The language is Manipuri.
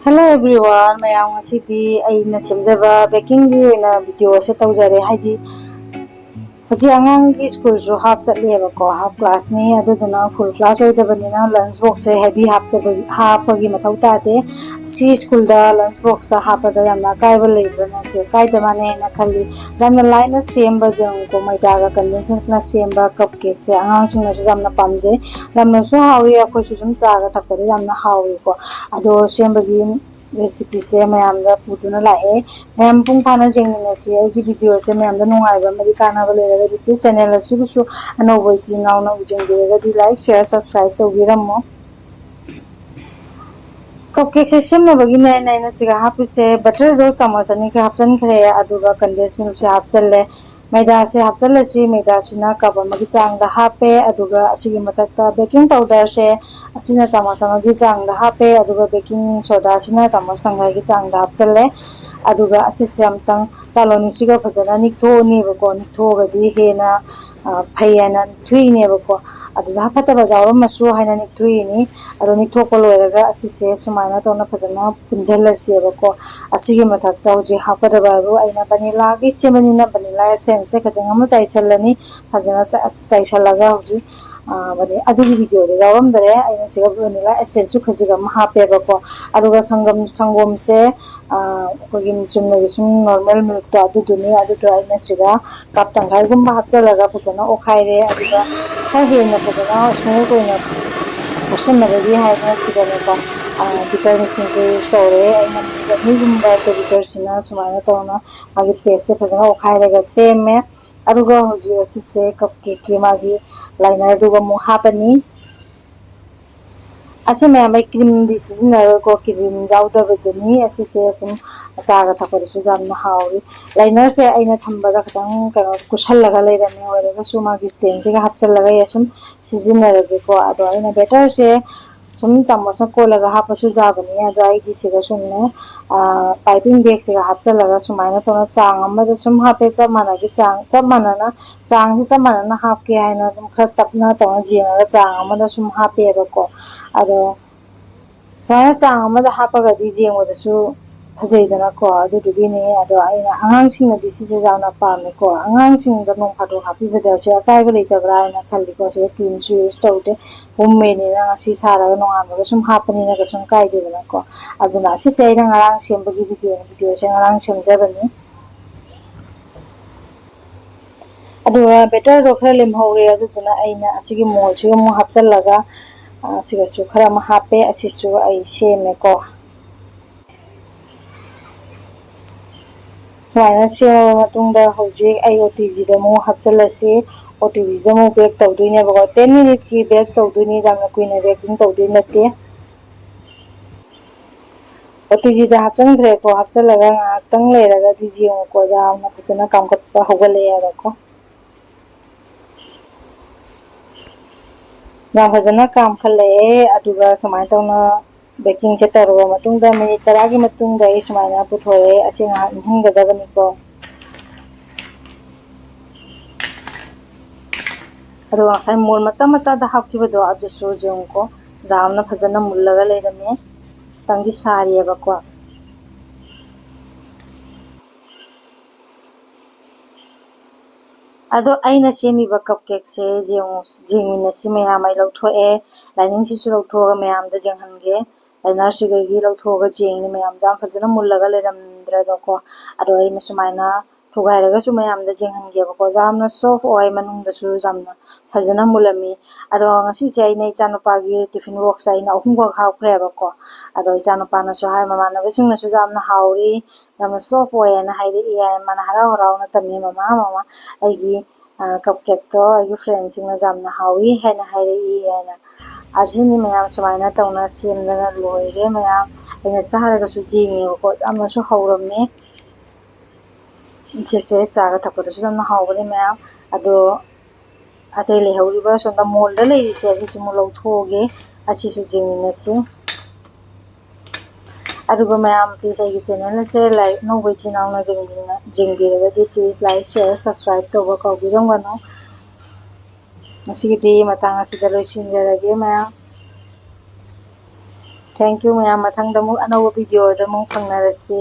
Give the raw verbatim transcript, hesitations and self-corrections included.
Hello everyone, ꯃꯌꯥꯝ, ꯉꯁꯤꯗꯤ ꯑꯩꯅ ꯁꯦꯝꯖꯕ ꯕꯦꯀꯤꯡꯒꯤ ꯑꯣꯏꯅ ꯚꯤꯗꯤꯑꯣ ꯑꯁꯤ ꯇꯧꯖꯔꯦ꯫ ꯍꯥꯏꯗꯤ ꯍꯧꯖꯤꯛ ꯑꯉꯥꯡꯒꯤ ꯁ꯭ꯀꯨꯜꯁꯨ ꯍꯥꯞ ꯆꯠꯂꯦꯕꯀꯣ, ꯍꯥꯞ ꯀ꯭ꯂꯥꯁꯅꯤ꯫ ꯑꯗꯨꯗꯨꯅ ꯐꯨꯜ ꯀ꯭ꯂꯥꯁ ꯑꯣꯏꯗꯕꯅꯤꯅ ꯂꯟꯁ ꯕꯣꯛꯁꯁꯦ ꯍꯦꯚꯤ ꯍꯥꯞꯄꯒꯤ ꯃꯊꯧ ꯇꯥꯗꯦ꯫ ꯁꯤ ꯁ꯭ꯀꯨꯜꯗ ꯂꯟꯁ ꯕꯣꯛꯁꯇ ꯍꯥꯞꯄꯗ ꯌꯥꯝꯅ ꯑꯀꯥꯏꯕ ꯂꯩꯕ꯭ꯔꯅ ꯁꯤ ꯑꯀꯥꯏꯗ ꯃꯥꯟꯅꯩꯅ ꯈꯜꯂꯤ꯫ ꯌꯥꯝꯅ ꯂꯥꯏꯅ ꯁꯦꯝꯕ ꯖꯪꯀꯣ, ꯃꯩꯗꯥꯒ ꯀꯟꯗꯦꯟꯁ ꯃꯤꯜꯛꯅ ꯁꯦꯝꯕ ꯀꯞ ꯀꯦꯛꯁꯦ ꯑꯉꯥꯡꯁꯤꯡꯅꯁꯨ ꯌꯥꯝꯅ ꯄꯥꯝꯖꯩ꯫ ꯌꯥꯝꯅꯁꯨ ꯍꯥꯎꯏ, ꯑꯩꯈꯣꯏꯁꯨ ꯁꯨꯝ ꯆꯥꯒ ꯊꯛꯄꯗ ꯌꯥꯝꯅ ꯍꯥꯎꯏꯀꯣ꯫ ꯑꯗꯣ ꯁꯦꯝꯕꯒꯤ ꯔꯦꯁꯤꯄꯤꯁꯦ ꯃꯌꯥꯝꯗ ꯄꯨꯗꯨꯅ ꯂꯥꯛꯑꯦ꯫ ꯃꯌꯥꯝ ꯃꯄꯨꯡ ꯐꯥꯅ ꯌꯦꯡꯃꯤꯟꯅꯁꯤ꯫ ꯑꯩꯒꯤ ꯚꯤꯗꯤꯑꯣꯁꯦ ꯃꯌꯥꯝꯗ ꯅꯨꯡꯉꯥꯏꯕ ꯑꯃꯗꯤ ꯀꯥꯟꯅꯕ ꯂꯩꯔꯒꯗꯤ please channel ꯑꯁꯤꯕꯨꯁꯨ ꯑꯅꯧꯕ ꯏꯆꯤꯟ ꯏꯅꯥꯎꯅ ꯌꯦꯡꯕꯤꯔꯒꯗꯤ like, share, subscribe ꯇꯧꯕꯤꯔꯝꯃꯣ꯫ ꯀꯞ ꯀꯦꯛꯁꯦ ꯁꯦꯝꯅꯕꯒꯤꯅꯦ ꯑꯩꯅ ꯁꯤꯒ ꯍꯥꯞꯄꯤꯁꯦ꯫ ꯕꯇꯔꯗꯣ ꯆꯥꯃꯁ ꯑꯅꯤꯒ ꯍꯥꯞꯆꯤꯟꯈ꯭ꯔꯦ, ꯑꯗꯨꯒ ꯀꯟꯗꯦꯟꯁ ꯃꯤꯜꯛꯁꯦ ꯍꯥꯞꯆꯤꯜꯂꯦ꯫ ꯃꯩꯗꯥꯁꯦ ꯍꯥꯞꯆꯤꯜꯂꯁꯤ꯫ ꯃꯩꯗꯥꯁꯤꯅ ꯀꯞ ꯑꯃꯒꯤ ꯆꯥꯡꯗ ꯍꯥꯞꯄꯦ, ꯑꯗꯨꯒ ꯑꯁꯤꯒꯤ ꯃꯊꯛꯇ ꯕꯦꯀꯤꯡ ꯄꯥꯎꯗꯔꯁꯦ ꯑꯁꯤꯅ ꯆꯥꯃꯁ ꯑꯃꯒꯤ ꯆꯥꯡꯗ ꯍꯥꯞꯄꯦ, ꯑꯗꯨꯒ ꯕꯦꯀꯤꯡ ꯁꯣꯗꯥꯁꯤꯅ ꯆꯥꯃꯁ ꯇꯪꯈꯥꯏꯒꯤ ꯆꯥꯡꯗ ꯍꯥꯞꯆꯤꯜꯂꯦ꯫ ꯑꯗꯨꯒ ꯑꯁꯤꯁꯦ ꯑꯃꯨꯛꯇꯪ ꯆꯥꯂꯣꯅꯤꯁꯤꯒ ꯐꯖꯅ ꯅꯤꯛꯊꯣꯛꯑꯅꯦꯕꯀꯣ꯫ ꯅꯤꯛꯊꯣꯛꯑꯒꯗꯤ ꯍꯦꯟꯅ, ꯑ, ꯐꯩ ꯍꯥꯏꯅ ꯅꯤꯛꯊꯣꯛꯏꯅꯦꯕꯀꯣ꯫ ꯑꯗꯨꯁꯨ ꯍꯥꯞꯐꯠꯇꯕ ꯌꯥꯎꯔꯝꯃꯁꯨ ꯍꯥꯏꯅ ꯅꯤꯛꯊꯣꯛꯏꯅꯤ꯫ ꯑꯗꯣ ꯅꯤꯛꯊꯣꯛꯄ ꯂꯣꯏꯔꯒ ꯑꯁꯤꯁꯦ ꯁꯨꯃꯥꯏꯅ ꯇꯧꯅ ꯐꯖꯅ ꯄꯨꯟꯁꯤꯜꯂꯁꯦꯕꯀꯣ꯫ ꯑꯁꯤꯒꯤ ꯃꯊꯛꯇ ꯍꯧꯖꯤꯛ ꯍꯥꯞꯀꯗꯕ ꯍꯥꯏꯕꯨ ꯑꯩꯅ ꯚꯅꯤꯂꯥꯒꯤ ꯁꯦꯝꯕꯅꯤꯅ ꯚꯅꯤꯂꯥ ꯑꯦꯁꯦꯟꯁꯁꯦ ꯈꯤꯇꯪ ꯑꯃ ꯆꯥꯏꯁꯤꯜꯂꯅꯤ꯫ ꯐꯖꯅ ꯆꯥꯏꯁꯤꯜꯂꯒ ꯍꯧꯖꯤꯛ, ꯑ, ꯚꯅꯤ-, ꯑꯗꯨꯒꯤ ꯚꯤꯗꯤꯑꯣꯗ ꯌꯥꯎꯔꯝꯗꯔꯦ꯫ ꯑꯩꯅ ꯁꯤꯗ ꯚꯅꯤꯂꯥ ꯑꯦꯁꯦꯟꯁꯁꯨ ꯈꯖꯤꯛ ꯑꯃ ꯍꯥꯞꯄꯦꯕꯀꯣ꯫ ꯑꯗꯨꯒ ꯁꯪꯒꯝ, ꯁꯪꯒꯣꯝꯁꯦ, ꯑ, ꯑꯩꯈꯣꯏꯒꯤ ꯆꯨꯝꯅꯒꯤ ꯁꯨꯝ ꯅꯣꯔꯃꯦꯜ ꯃꯤꯜꯛꯇꯣ ꯑꯗꯨꯗꯨꯅꯤ꯫ ꯑꯗꯨꯗꯣ ꯑꯩꯅ ꯁꯤꯗ ꯀꯞ ꯇꯪꯈꯥꯏꯒꯨꯝꯕ ꯍꯥꯞꯆꯤꯜꯂꯒ ꯐꯖꯅ ꯑꯣꯠꯈꯥꯏꯔꯦ꯫ ꯑꯗꯨꯒ ꯈꯔ ꯍꯦꯟꯅ ꯐꯖꯅ ꯁ꯭ꯃꯨꯠ ꯑꯣꯏꯅ ꯑꯣꯠꯁꯤꯟꯅꯕꯒꯤ ꯍꯥꯏꯗꯅ ꯁꯤꯗꯅꯦꯀꯣ, ꯑ, ꯕꯤꯇꯔ ꯃꯦꯆꯤꯟꯁꯦ ꯌꯨꯁ ꯇꯧꯔꯦ꯫ ꯑꯩꯅ ꯃꯤꯅꯤꯠ ꯑꯅꯤꯒꯨꯝꯕꯁꯦ ꯕꯤꯇꯔꯁꯤꯅ ꯁꯨꯃꯥꯏꯅ ꯇꯧꯅ ꯃꯥꯒꯤ ꯄꯦꯁꯁꯦ ꯐꯖꯅ ꯑꯣꯠꯈꯥꯏꯔꯒ ꯁꯦꯝꯃꯦ꯫ ꯑꯗꯨꯒ ꯍꯧꯖꯤꯛ ꯑꯁꯤꯁꯦ ꯀꯞ ꯀꯦꯛꯀꯤ ꯃꯥꯒꯤ ꯂꯥꯏꯅꯔꯗꯨꯒ ꯑꯃꯨꯛ ꯍꯥꯞꯄꯅꯤ꯫ ꯑꯁꯤ ꯃꯌꯥꯝ ꯑꯩ ꯀ꯭ꯔꯤꯝꯗꯤ ꯁꯤꯖꯤꯟꯅꯔꯣꯏꯀꯣ, ꯀ꯭ꯔꯤꯝ ꯌꯥꯎꯗꯕꯗꯨꯅꯤ꯫ ꯑꯁꯤꯁꯦ ꯁꯨꯝ ꯆꯥꯒ ꯊꯛꯄꯗꯁꯨ ꯌꯥꯝꯅ ꯍꯥꯎꯏ꯫ ꯂꯥꯏꯅꯔꯁꯦ ꯑꯩꯅ ꯊꯝꯕꯗ ꯈꯤꯇꯪ ꯀꯩꯅꯣ ꯀꯨꯁꯜꯂꯒ ꯂꯩꯔꯝꯃꯦ, ꯑꯣꯏꯔꯒꯁꯨ ꯃꯥꯒꯤ ꯁ꯭ꯇꯦꯟꯁꯤꯒ ꯍꯥꯞꯆꯤꯜꯂꯒ ꯑꯩ ꯑꯁꯨꯝ ꯁꯤꯖꯤꯟꯅꯔꯒꯦꯀꯣ꯫ ꯑꯗꯣ ꯑꯩꯅ ꯕꯦꯇꯔꯁꯦ ꯁꯨꯝ ꯆꯥꯃꯁꯅ ꯀꯣꯜꯂꯒ ꯍꯥꯞꯄꯁꯨ ꯌꯥꯕꯅꯤ꯫ ꯑꯗꯣ ꯑꯩꯗꯤ ꯁꯤꯗ ꯁꯨꯝꯅꯦ, ꯑ, ꯄꯥꯏꯄꯤꯡ ꯕꯦꯒꯁꯤꯒ ꯍꯥꯞꯆꯤꯜꯂꯒ ꯁꯨꯃꯥꯏꯅ ꯇꯧꯅ ꯆꯥꯡ ꯑꯃꯗ ꯁꯨꯝ ꯍꯥꯞꯄꯦ꯫ ꯆꯞ ꯃꯥꯟꯅꯒꯤ ꯆꯥꯡ, ꯆꯞ ꯃꯥꯟꯅꯅ, ꯆꯥꯡꯁꯤ ꯆꯞ ꯃꯥꯟꯅꯅ ꯍꯥꯞꯀꯦ ꯍꯥꯏꯅ ꯑꯗꯨꯝ ꯈꯔ ꯇꯞꯅ ꯇꯧꯅ ꯌꯦꯡꯉꯒ ꯆꯥꯡ ꯑꯃꯗ ꯁꯨꯝ ꯍꯥꯞꯄꯦꯕꯀꯣ꯫ ꯑꯗꯣ ꯁꯨꯃꯥꯏꯅ ꯆꯥꯡ ꯑꯃꯗ ꯍꯥꯞꯄꯒꯗꯤ ꯌꯦꯡꯕꯗꯁꯨ ꯐꯖꯩꯗꯅꯀꯣ꯫ ꯑꯗꯨꯗꯨꯒꯤꯅꯦ꯫ ꯑꯗꯣ ꯑꯩꯅ ꯑꯉꯥꯡꯁꯤꯡꯅꯗꯤ ꯁꯤꯁꯦ ꯌꯥꯝꯅ ꯄꯥꯝꯃꯦꯀꯣ꯫ ꯑꯉꯥꯡꯁꯤꯡꯗ ꯅꯣꯡ ꯐꯥꯗꯣꯛ ꯍꯥꯞꯄꯤꯕꯗ ꯁꯤ ꯑꯀꯥꯏꯕ ꯂꯩꯇꯕ꯭ꯔꯥ ꯍꯥꯏꯅ ꯈꯜꯂꯤꯀꯣ꯫ ꯁꯤꯗ ꯀ꯭ꯔꯤꯝꯁꯨ ꯌꯨꯁ ꯇꯧꯗꯦ꯫ ꯍꯣꯝ ꯃꯦꯗꯅꯤꯅ ꯉꯁꯤ ꯁꯥꯔꯒ ꯅꯣꯡꯉꯥꯟꯕꯒ ꯁꯨꯝ ꯍꯥꯞꯄꯅꯤꯅ ꯀꯩꯁꯨꯝ ꯀꯥꯏꯗꯦꯗꯅꯀꯣ꯫ ꯑꯗꯨꯅ ꯑꯁꯤꯁꯦ ꯑꯩꯅ ꯉꯔꯥꯡ ꯁꯦꯝꯕꯒꯤ ꯚꯤꯗꯤꯑꯣꯅꯤ꯫ ꯚꯤꯗꯤꯑꯣꯁꯦ ꯉꯔꯥꯡ ꯁꯦꯝꯖꯕꯅꯤ꯫ ꯑꯗꯨꯒ ꯕꯦꯇꯔꯗꯣ ꯈꯔ ꯂꯦꯝꯍꯧꯔꯦ꯫ ꯑꯗꯨꯗꯨꯅ ꯑꯩꯅ ꯑꯁꯤꯒꯤ ꯃꯣꯜꯁꯤꯒ ꯑꯃꯨꯛ ꯍꯥꯞꯆꯤꯜꯂꯒ, ꯑ, ꯑꯁꯤꯒꯁꯨ ꯈꯔ ꯑꯃ ꯍꯥꯞꯄꯦ꯫ ꯑꯁꯤꯁꯨ ꯑꯩ ꯁꯦꯝꯃꯦꯀꯣ꯫ ꯁꯨꯃꯥꯏꯅ ꯁꯦꯝꯃꯕ ꯃꯇꯨꯡꯗ ꯍꯧꯖꯤꯛ ꯑꯩ ꯑꯣ ꯇꯤ ꯖꯤꯗ ꯑꯃꯨꯛ ꯍꯥꯞꯆꯤꯜꯂꯁꯤ꯫ ꯑꯣ ꯇꯤ ꯖꯤꯗ ꯑꯃꯨꯛ ꯕꯦꯛ ꯇꯧꯗꯣꯏꯅꯦꯕꯀꯣ꯫ ꯇꯦꯟ ꯃꯤꯅꯤꯠꯀꯤ ꯕꯦꯛ ꯇꯧꯗꯣꯏꯅꯤ, ꯌꯥꯝꯅ ꯀꯨꯏꯅ ꯕꯦꯀꯤꯡ ꯇꯧꯗꯣꯏ ꯅꯠꯇꯦ꯫ ꯑꯣ ꯇꯤ ꯖꯤꯗ ꯍꯥꯞꯆꯤꯟꯈ꯭ꯔꯦꯀꯣ꯫ ꯍꯥꯞꯆꯤꯜꯂꯒ ꯉꯥꯏꯍꯥꯛꯇꯪ ꯂꯩꯔꯒꯗꯤ ꯌꯦꯡꯉꯨꯀꯣ, ꯌꯥꯝꯅ ꯐꯖꯅ ꯀꯥꯝꯈꯠꯄ ꯍꯧꯒꯠꯂꯛꯑꯦꯕꯀꯣ꯫ ꯌꯥꯝ ꯐꯖꯅ ꯀꯥꯝꯈꯠꯂꯛꯑꯦ꯫ ꯑꯗꯨꯒ ꯁꯨꯃꯥꯏꯅ ꯇꯧꯅ ꯕꯦꯀꯤꯡꯁꯦ ꯇꯧꯔꯕ ꯃꯇꯨꯡꯗ, ꯃꯤꯅꯤꯠ ꯇꯔꯥꯒꯤ ꯃꯇꯨꯡꯗ ꯑꯩ ꯁꯨꯃꯥꯏꯅ ꯄꯨꯊꯣꯔꯛꯑꯦ꯫ ꯑꯁꯤ ꯉꯥꯏꯍꯥꯛ ꯏꯪꯍꯟꯒꯗꯕꯅꯤꯀꯣ꯫ ꯑꯗꯨꯒ ꯉꯁꯥꯏ ꯃꯣꯜ ꯃꯆꯥ ꯃꯆꯥꯗ ꯍꯥꯞꯈꯤꯕꯗꯣ, ꯑꯗꯨꯁꯨ ꯌꯦꯡꯉꯨꯀꯣ, ꯌꯥꯝꯅ ꯐꯖꯅ ꯃꯨꯜꯂꯒ ꯂꯩꯔꯝꯃꯦ꯫ ꯈꯤꯇꯪꯗꯤ ꯁꯥꯔꯤꯑꯕꯀꯣ꯫ ꯑꯗꯣ ꯑꯩꯅ ꯁꯦꯝꯃꯤꯕ ꯀꯞ ꯀꯦꯛꯁꯦ ꯌꯦꯡꯉꯨ-, ꯌꯦꯡꯃꯤꯟꯅꯁꯤ ꯃꯌꯥꯝ꯫ ꯑꯩ ꯂꯧꯊꯣꯛꯑꯦ, ꯂꯥꯏꯅꯤꯡꯁꯤꯁꯨ ꯂꯧꯊꯣꯛꯑꯒ ꯃꯌꯥꯝꯗ ꯌꯦꯡꯍꯟꯒꯦ꯫ ꯂꯥꯏꯅꯔꯁꯤꯗꯒꯤ ꯂꯧꯊꯣꯛꯑꯒ ꯌꯦꯡꯉꯤ ꯃꯌꯥꯝꯁꯦ꯫ ꯌꯥꯝ ꯐꯖꯅ ꯃꯨꯜꯂꯒ ꯂꯩꯔꯝꯗ꯭ꯔꯦꯗꯀꯣ꯫ ꯑꯗꯣ ꯑꯩꯅ ꯁꯨꯃꯥꯏꯅ ꯊꯨꯒꯥꯏꯔꯒꯁꯨ ꯃꯌꯥꯝꯗ ꯌꯦꯡꯍꯟꯒꯦꯕꯀꯣ꯫ ꯌꯥꯝꯅ ꯁꯣꯐ ꯑꯣꯏ, ꯃꯅꯨꯡꯗꯁꯨ ꯌꯥꯝꯅ ꯐꯖꯅ ꯃꯨꯜꯂꯝꯃꯤ꯫ ꯑꯗꯣ ꯉꯁꯤꯁꯦ ꯑꯩꯅ ꯏꯆꯥꯅꯨꯄꯥꯒꯤ ꯇꯤꯐꯤꯟ ꯕꯣꯛꯁꯇ ꯑꯩꯅ ꯑꯍꯨꯝꯈꯛ ꯍꯥꯞꯈ꯭ꯔꯦꯕꯀꯣ꯫ ꯑꯗꯣ ꯏꯆꯥꯅꯨꯄꯥꯅꯁꯨ ꯍꯥꯏ, ꯃꯃꯥꯟꯅꯕꯁꯤꯡꯅꯁꯨ ꯌꯥꯝꯅ ꯍꯥꯎꯔꯤ, ꯌꯥꯝꯅ ꯁꯣꯐ ꯑꯣꯏꯌꯦꯅ ꯍꯥꯏꯔꯛꯏ ꯍꯥꯏ꯫ ꯃꯥꯅ ꯍꯔꯥꯎ ꯍꯔꯥꯎꯅ ꯇꯝꯃꯤ, "ꯃꯃꯥ, ꯃꯃꯥ, ꯑꯩꯒꯤ, ꯑ, ꯀꯞ ꯀꯦꯛꯇꯣ ꯑꯩꯒꯤ ꯐ꯭ꯔꯦꯟꯁꯤꯡꯅ ꯌꯥꯝꯅ ꯍꯥꯎꯏ ꯍꯥꯏꯅ ꯍꯥꯏꯔꯛꯏ" ꯍꯥꯏꯅ꯫ ꯑꯁꯤꯅꯤ ꯃꯌꯥꯝ, ꯁꯨꯃꯥꯏꯅ ꯇꯧꯅ ꯁꯦꯝꯗꯅ ꯂꯣꯏꯔꯦ ꯃꯌꯥꯝ꯫ ꯑꯩꯅ ꯆꯥꯔꯒꯁꯨ ꯌꯦꯡꯉꯦꯕꯀꯣ, ꯌꯥꯝꯅꯁꯨ ꯍꯧꯔꯝꯃꯦ꯫ ꯁꯤꯁꯦ ꯆꯥꯒ ꯊꯛꯄꯗꯁꯨ ꯌꯥꯝꯅ ꯍꯥꯎꯕꯅꯦ ꯃꯌꯥꯝ꯫ ꯑꯗꯣ ꯑꯇꯩ ꯂꯩꯍꯧꯔꯤꯕ ꯁꯣꯝꯗ ꯃꯣꯜꯗ ꯂꯩꯔꯤꯁꯦ, ꯑꯁꯤꯁꯤꯃꯨꯛ ꯂꯧꯊꯣꯛꯑꯒꯦ, ꯑꯁꯤꯁꯨ ꯌꯦꯡꯃꯤꯟꯅꯁꯤ꯫ ꯑꯗꯨꯒ ꯃꯌꯥꯝ, please, ꯑꯩꯒꯤ channel ꯑꯁꯦ like ꯑꯅꯧꯕ ꯏꯆꯤꯟ ꯏꯅꯥꯎꯅ ꯌꯦꯡꯕꯤꯅ-, ꯌꯦꯡꯕꯤꯔꯒꯗꯤ, please, like, share, subscribe ꯇꯧꯕ ꯀꯥꯎꯕꯤꯔꯝꯒꯅꯨ꯫ ꯉꯁꯤꯒꯤꯗꯤ ꯃꯇꯥꯡ ꯑꯁꯤꯗ ꯂꯣꯏꯁꯤꯟꯖꯔꯒꯦ ꯃꯌꯥꯝ꯫ Thank you ꯃꯌꯥꯝ, ꯃꯊꯪꯗ ꯑꯃꯨꯛ ꯑꯅꯧꯕ video ꯗ ꯑꯃꯨꯛ ꯐꯪꯅꯔꯁꯤ꯫